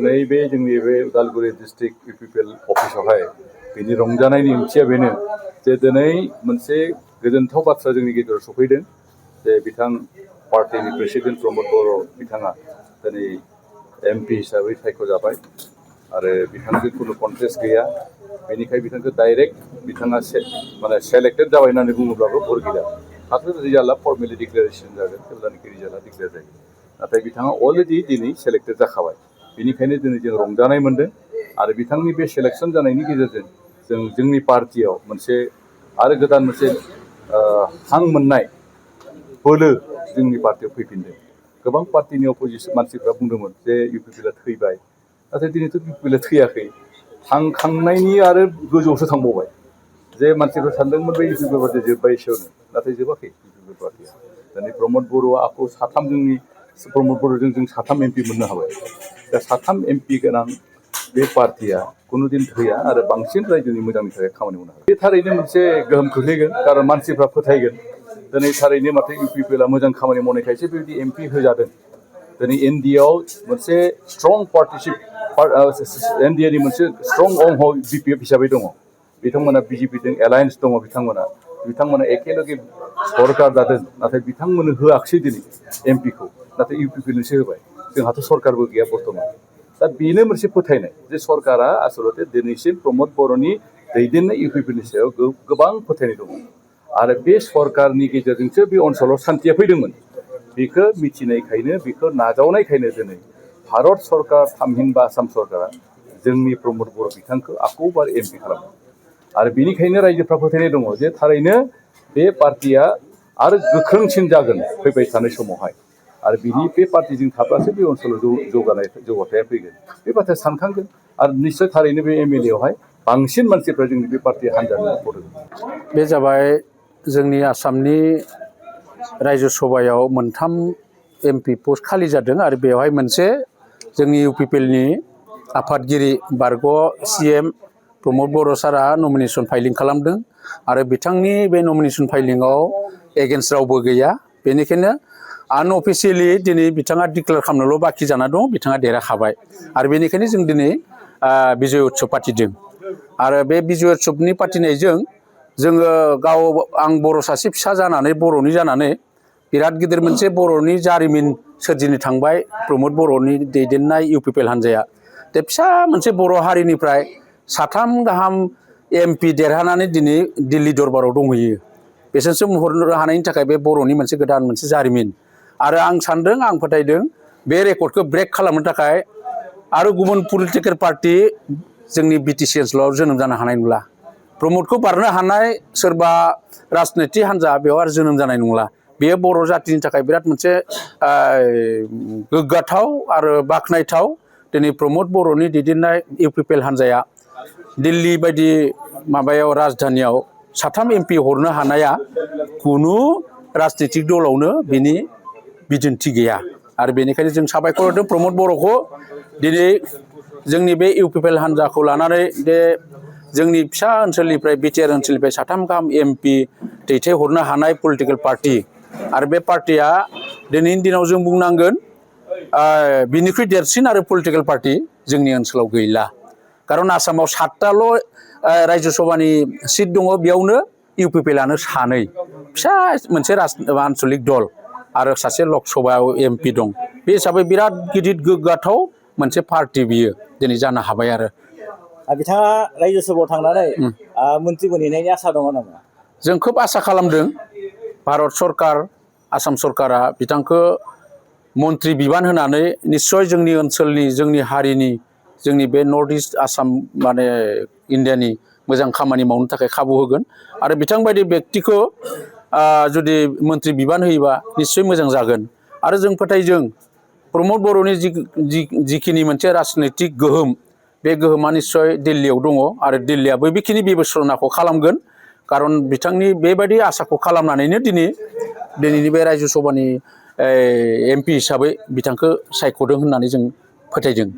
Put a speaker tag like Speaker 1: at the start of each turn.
Speaker 1: नैबे जोंनि बे उदालगुरि डिस्ट्रिक्ट इउपिपिएल अफिसावहाय बिनि रंजानायनि ओंथिया बेनो जे दिनै मोनसे गोजोनथाव बाथ्रा जोंनि गेजेराव सफैदों जे बिथां पार्टिनि प्रेसिडेन्ट प्रमद बर' बिथाङा दिनै एमपि हिसाबै सायख'जाबाय आरो बिथांजों खुनु कन्टेस्ट गैया बेनिखाय बिथांखौ डाइरेक्ट बिथाङा माने सेलेक्टेड जाबाय होननानै बुङोब्लाबो भुल गैया माथ्र रिजाल्टआ फर्मेलि डिक्लेरेसन जागोन जेब्लानाखि रिजाल्टआ डिक्लेयार जायो नाथाय बिथाङा अलरेडि दिनै सेलेक्टेड जाखाबाय बेनिखायनो दिनै जों रंजानाय मोन्दों आरो बिथांनि बे सेलेक्सन जानायनि गेजेरजों जों जोंनि पार्टियाव मोनसे आरो गोदान मोनसे हां मोननाय बोलो जोंनि पार्टियाव फैफिनदों गोबां पार्टिनि अपोजिसन मानसिफ्रा बुंदोंमोन जे इउपिपिएलआ थैबाय नाथाय दिनैथ' इउपिपिएलआ थैयाखै थांखांनायनि आरो गोजौआवसो थांबावबाय जे मानसिफ्रा सानदोंमोन बे इउपिपिएल पार्टिया जोब्बाय एसेयावनो नाथाय जोबाखै इउपिपिएल पार्टिया दिनै प्रमद बर'आ आखौ साथाम जोंनि प्रमद बर'जों जों साथाम एमपि मोननो हाबाय दा साथाम एमपि गोनां बे पार्टिया कुनुदिन थैया आरो बांसिन रायजोनि मोजांनि थाखाय खामानि मावनो हागोन बे थारैनो मोनसे गोहोम खोख्लैगोन कारन मानसिफ्रा फोथायगोन दिनै थारैनो माथो इउपिपिएलआ मोजां खामानि मावनायखायसो बेबायदि एमपि होजादों दिनै एनडिएआव मोनसे स्ट्रं पार्टिसिप एनडिएनि मोनसे स्ट्रं अंग बिपिएफ हिसाबै दङ बिथांमोना बिजेपिजों एलायन्स दङ बिथांमोना एखेलगे सरकार जादों नाथाय बिथांमोननो होआखिसै दिनै एमपिखौ नाथाय इउपिपिएलनोसो होबाय जोंहाथ' सरकारबो गैया बर्थमान दा बेनो मोनसे फोथायनाय जे सरकारा आसलते दिनैसिम प्रमद बर'नि दैदेननाय इउपिपिएलनि सायाव गोबां फोथायनाय दङ आरो बे सरकारनि गेजेरजोंसो बे ओनसोलाव सान्थिया फैदोंमोन बेखौ मिथिनायखायनो बेखौ नाजावनायखायनो दिनै भारत सरकार थामहिनबा आसाम सरकारा जोंनि प्रमद बर' बिथांखौ आखौबार एमपि खालामदों आरो बेनिखायनो रायजोफ्रा फोथायनाय दङ जे थारैनो बे पार्टिया आरो गोख्रोंसिन जागोन फैबाय थानाय समावहाय आरो बे पार्टिजों थाब्लासो बे ओनसोलाव जौगाथाया फैगोन बे बाथ्राया सानखांगोन आरो निश्चय थारैनो बे एमएलएआवहाय बांसिन मानसिफ्रा जोंनि बे पार्टि हान्जानो हरदों
Speaker 2: बे जाबाय जोंनि आसामनि रायजो सभायाव मोनथाम एमपि पस्ट खालि जादों आरो बेवहाय मोनसे जोंनि इउपिपिएलनि आफादगिरि बारग' सिएम प्रमद बर' सारा नमिनेसन फाइलिं खालामदों आरो बिथांनि बे नमिनेसन फाइलिंआव एगेन्स्ट रावबो गैया बेनिखायनो आनअफिसियेलि दिनै बिथाङा डिक्लेयार खालामनोल' बाखि जाना दं बिथाङा देरहाखाबाय आरो बेनिखायनो जों दिनै बिजय उत्सव फाथिदों आरो बे बिजय उत्सवनि फाथिनायजों जोङो आं बर' सासे फिसा जानानै बर'नि जानानै बिराद गिदिर मोनसे बर'नि जारिमिन सोरजिनो थांबाय प्रमद बर'नि दैदेननाय इउपिपिएल हान्जाया दा फिसा मोनसे बर' हारिनिफ्राय साथाम गाहाम एमपि देरहानानै दिनै दिल्ली दरबाराव दंहैयो बेसोरसो हरनो हानायनि थाखाय बे बर'नि मोनसे गोदान मोनसे जारिमिन आरो आं सानदों आं फोथायदों बे रेकर्डखौ ब्रेक खालामनो थाखाय आरो गुबुन पलिटिकेल पार्टि जोंनि बिटिसि ओनसोलाव जोनोम जानो हानाय नंला प्रमदखौ बारनो हानाय सोरबा राजनितिक हान्जा बेयाव आरो जोनोम जानाय नंला बेयो बर' जातिनि थाखाय बिराद मोनसे गोग्गाथाव आरो बाख्नायथाव दिनै प्रमद बर'नि दैदेननाय इउपिपिएल हान्जाया दिल्ली बायदि माबायाव राजधानियाव साथाम एमपि हरनो हानाया खुनु राजनितिक दलावनो बिनि बिदिन्थि गैया आरो बेनिखायनो जों साबायखर होदों प्रमद बर'खौ दिनै जोंनि बे इउपिपिएल हान्जाखौ लानानै बे जोंनि फिसा ओनसोलनिफ्राय बिटिआर ओनसोलनिफ्राय साथाम गाहाम एमपि दैथायहरनो हानाय पलिटिकेल पार्टि आरो बे पार्टिया दिनैनि दिनाव जों बुंनांगोन बिनिख्रुइ देरसिन आरो पलिटिकेल पार्टि जोंनि ओनसोलाव गैला कारन आसामाव 7टाल' रायजो सभानि सिट दङ बेयावनो इउपिपिएलआनो सानै फिसा मोनसे आन्चलिक दल आरो सासे लक सभायाव एमपि दं बे हिसाबै बिराद गिदिर गोग्गाथाव मोनसे पार्टि बियो दिनै जानो हाबाय आरो
Speaker 3: बिथाङा रायजो सभायाव थांनानै मन्त्रि मोनहैनायनि आसा दङ नामा
Speaker 2: जों खोब आसा खालामदों भारत सरकार आसाम सरकारा बिथांखौ मन्त्रि बिबान होनानै निस्सय जोंनि ओनसोलनि जोंनि हारिनि जोंनि बे नर्थ इस्ट आसाम माने इन्डियानि मोजां खामानि मावनो थाखाय खाबु होगोन आरो बिथांबायदि बेक्तिखौ जुदि मन्त्रि बिबान होयोबा निस्सय मोजां जागोन आरो जों फोथायजों प्रमद बर'नि जिखिनि मोनसे राजनितिक गोहोम बे गोहोमा निस्सय दिल्लीयाव दङ आरो दिल्लीयाबो बेखिनि बेबस्थाखौ खालामगोन कारन बिथांनि बेबायदि आसाखौ खालामनानैनो दिनैनि बे रायजो सभानि एमपि हिसाबै बिथांखौ सायख'दों होननानै जों फोथायदों।